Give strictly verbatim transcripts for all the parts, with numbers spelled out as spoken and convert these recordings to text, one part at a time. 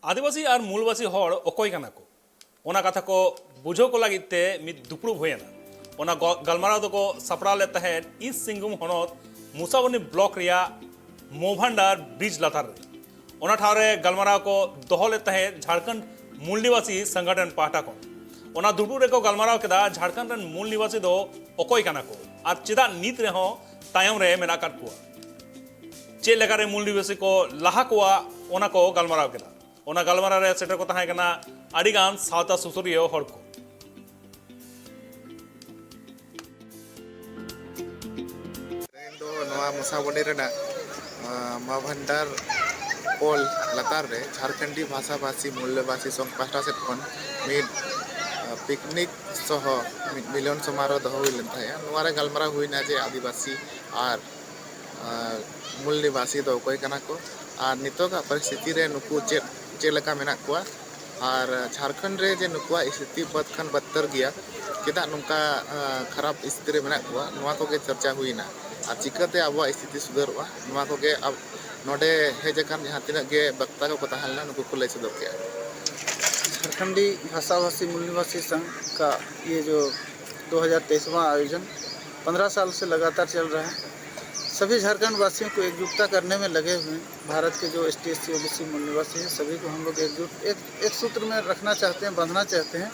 ᱟᱹᱫᱤᱵᱟᱹᱥᱤ ᱟᱨ ᱢᱩᱞᱵᱟᱹᱥᱤ ᱦᱚᱲ ᱚᱠᱚᱭ ᱠᱟᱱᱟ ᱠᱚ, ᱚᱱᱟ ᱠᱟᱛᱷᱟ ᱠᱚ ᱵᱩᱡᱷᱟᱹᱣ ᱠᱚ ᱞᱟᱹᱜᱤᱫ ᱛᱮ ᱢᱤᱫ ᱫᱩᱯᱲᱩᱵ ᱦᱩᱭᱮᱱᱟ᱾ ᱚᱱᱟ ᱜᱚ- ᱜᱟᱞᱢᱟᱨᱟᱣ ᱫᱚᱠᱚ ᱥᱟᱯᱲᱟᱣ ᱞᱮᱫ ᱛᱟᱦᱮᱸᱫ ᱤᱥᱴ ᱥᱤᱝᱵᱷᱩᱢ ᱦᱚᱱᱚᱛ ᱢᱩᱥᱟᱵᱚᱱᱤ ᱵᱞᱚᱠ ᱨᱮᱭᱟᱜ ᱢᱳᱵᱷᱟᱱᱰᱟᱨ ᱵᱨᱤᱡᱽ ᱞᱟᱛᱟᱨ ᱨᱮ᱾ ᱚᱱᱟ ᱴᱷᱟᱶ ᱨᱮ ᱜᱟᱞᱢᱟᱨᱟᱣ ᱠᱚ ᱫᱚᱦᱚ ᱞᱮᱫ ᱛᱟᱦᱮᱸᱫ ᱡᱷᱟᱲᱠᱷᱚᱸᱰ ᱢᱩᱞ ᱱᱤᱵᱟᱥᱤ ᱥᱚᱝᱜᱚᱴᱷᱚᱱ ᱯᱟᱦᱴᱟ ᱠᱷᱚᱱ᱾ ᱚᱱᱟ ᱫᱩᱯᱲᱩᱵ ᱨᱮᱠᱚ ᱜᱟᱞᱢᱟᱨᱟᱣ ᱠᱮᱫᱟ ᱡᱷᱟᱲᱠᱷᱚᱸᱰ ᱨᱮᱱ ᱢᱩᱞ ᱱᱤᱵᱟᱥᱤ ᱫᱚ ᱚᱠᱚᱭ ᱠᱟᱱᱟ ᱠᱚ ᱟᱨ ᱪᱮᱫᱟᱜ ᱱᱤᱛ ᱨᱮᱦᱚᱸ ᱛᱟᱭᱚᱢ ᱨᱮ ᱢᱮᱱᱟᱜ ᱟᱠᱟᱫ ᱠᱚᱣᱟ, ᱪᱮᱫ ᱞᱮᱠᱟᱨᱮ ᱢᱩᱞ ᱱᱤᱵᱟᱥᱤ ᱠᱚ ᱞᱟᱦᱟ ᱠᱚᱣᱟ, ᱚᱱᱟ ᱠᱚ ᱜᱟᱞᱢᱟᱨᱟᱣ ᱠᱮᱫᱟ᱾ ᱚᱱᱟ ᱜᱟᱞᱢᱟᱨᱟᱣ ᱨᱮ ᱥᱮᱴᱮᱨ ᱠᱚ ᱛᱟᱦᱮᱸ ᱠᱟᱱᱟ ᱟᱹᱰᱤᱜᱟᱱ ᱥᱟᱶᱛᱟ ᱥᱩᱥᱟᱹᱨᱤᱭᱟᱹ ᱦᱚᱲ ᱠᱚ᱾ ᱤᱧ ᱫᱚ ᱱᱚᱣᱟ ᱢᱚᱥᱟᱵᱚᱱᱤ ᱨᱮᱱᱟᱜ, ᱟᱸ, ᱢᱟ ᱵᱷᱟᱱᱰᱟᱨ ᱯᱳᱞ ᱞᱟᱛᱟᱨ ᱨᱮ ᱡᱷᱟᱲᱠᱷᱚᱸᱰᱤ ᱵᱷᱟᱥᱟ ᱵᱷᱟᱥᱤ ᱢᱩᱞᱞᱟᱹ ᱵᱷᱟᱥᱤ ᱥᱚᱝ ᱯᱟᱦᱴᱟ ᱥᱮᱫ ᱠᱷᱚᱱ ᱢᱤᱫ, ᱟᱸ, ᱯᱤᱠᱱᱤᱠ ᱥᱚᱦᱚ ᱢᱤᱫ ᱢᱤᱞᱚᱱ ᱥᱚᱢᱟᱨᱳᱦ ᱫᱚᱦᱚ ᱦᱩᱭ ᱞᱮᱱ ᱛᱟᱦᱮᱸᱫ᱾ ᱱᱚᱣᱟ ᱨᱮ ᱜᱟᱞᱢᱟᱨᱟᱣ ᱦᱩᱭᱱᱟ ᱡᱮ ᱟᱹᱫᱤᱵᱟᱹᱥᱤ ᱟᱨ, ᱟᱸ, ᱢᱩᱞ ᱱᱤᱵᱟᱥᱤ ᱫᱚ ᱚᱠᱚᱭ ᱠᱟᱱᱟ ᱠᱚ ᱟᱨ ᱱᱤᱛᱚᱜᱟᱜ ᱯᱚᱨᱤᱥᱛᱷᱤᱛᱤ ᱨᱮ ᱱᱩᱠᱩ ᱪᱮᱫ, ᱪᱮᱫ ᱞᱮᱠᱟ ᱢᱮᱱᱟᱜ ᱠᱚᱣᱟ ᱟᱨ ᱡᱷᱟᱲᱠᱷᱚᱸᱰ ᱨᱮ ᱡᱮ ᱱᱩᱠᱩᱣᱟᱜ ᱥᱛᱷᱤᱛᱤ ᱵᱟᱹᱫ ᱠᱷᱚᱱ ᱵᱚᱫᱛᱚᱨ ᱜᱮᱭᱟ, ᱪᱮᱫᱟᱜ ᱱᱚᱝᱠᱟ, ᱟᱸ, ᱠᱷᱟᱨᱟᱯ ᱥᱛᱷᱤᱛᱤ ᱨᱮ ᱢᱮᱱᱟᱜ ᱠᱚᱣᱟ, ᱱᱚᱣᱟ ᱠᱚᱜᱮ ᱪᱚᱨᱪᱟ ᱦᱩᱭᱱᱟ᱾ ᱟᱨ ᱪᱤᱠᱟᱹᱛᱮ ᱟᱵᱚᱣᱟᱜ ᱥᱛᱷᱤᱛᱤ ᱥᱩᱫᱷᱟᱹᱨᱚᱜᱼᱟ, ᱱᱚᱣᱟ ᱠᱚᱜᱮ ᱟᱵ-, ᱱᱚᱰᱮ ᱦᱮᱡ ᱟᱠᱟᱱ ᱡᱟᱦᱟᱸ ᱛᱤᱱᱟᱹᱜ ᱜᱮ ᱵᱚᱠᱛᱟ ᱠᱚᱠᱚ ᱛᱟᱦᱮᱸ ᱞᱮᱱᱟ, ᱱᱩᱠᱩ ᱠᱚ ᱞᱟᱹᱭ ᱥᱚᱫᱚᱨ ᱠᱮᱜᱼᱟ᱾ झारखंडी भाषा भाषी मूल निवासी संघ का ये जो दो हज़ार तेईसवाँ आयोजन पन्द्रह साल से लगातार चल रहा है। सभी झारखंड वासियों को एकजुटता करने में लगे हुए हैं। भारत के जो S T, S C, O B C मूल निवासी हैं, सभी को हम लोग एकजुट, एक, एक सूत्र में रखना चाहते हैं, बांधना चाहते हैं।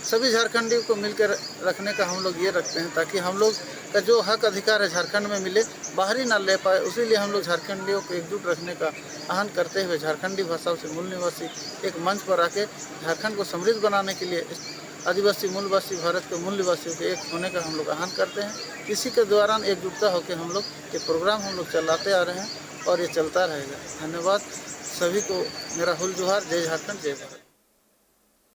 सभी झारखंडियों को मिलकर रखने का हम लोग ये रखते हैं, ताकि हम लोग का जो हक अधिकार है झारखंड में मिले, बाहरी ना ले पाए। उसीलिए हम लोग झारखंडियों को एकजुट रखने का आह्वान करते हुए झारखंडी भाषा से मूल निवासी एक मंच पर आके झारखंड को समृद्ध बनाने के लिए इस आदिवासी मूलवासी, भारत के मूल निवासियों के एक होने का हम लोग आह्वान करते हैं। इसी के दौरान एकजुटता होकर हम लोग ये प्रोग्राम हम लोग चलाते आ रहे हैं और ये चलता रहेगा। धन्यवाद सभी को, मेरा हुल जोहार, जय झारखंड, जय भारत।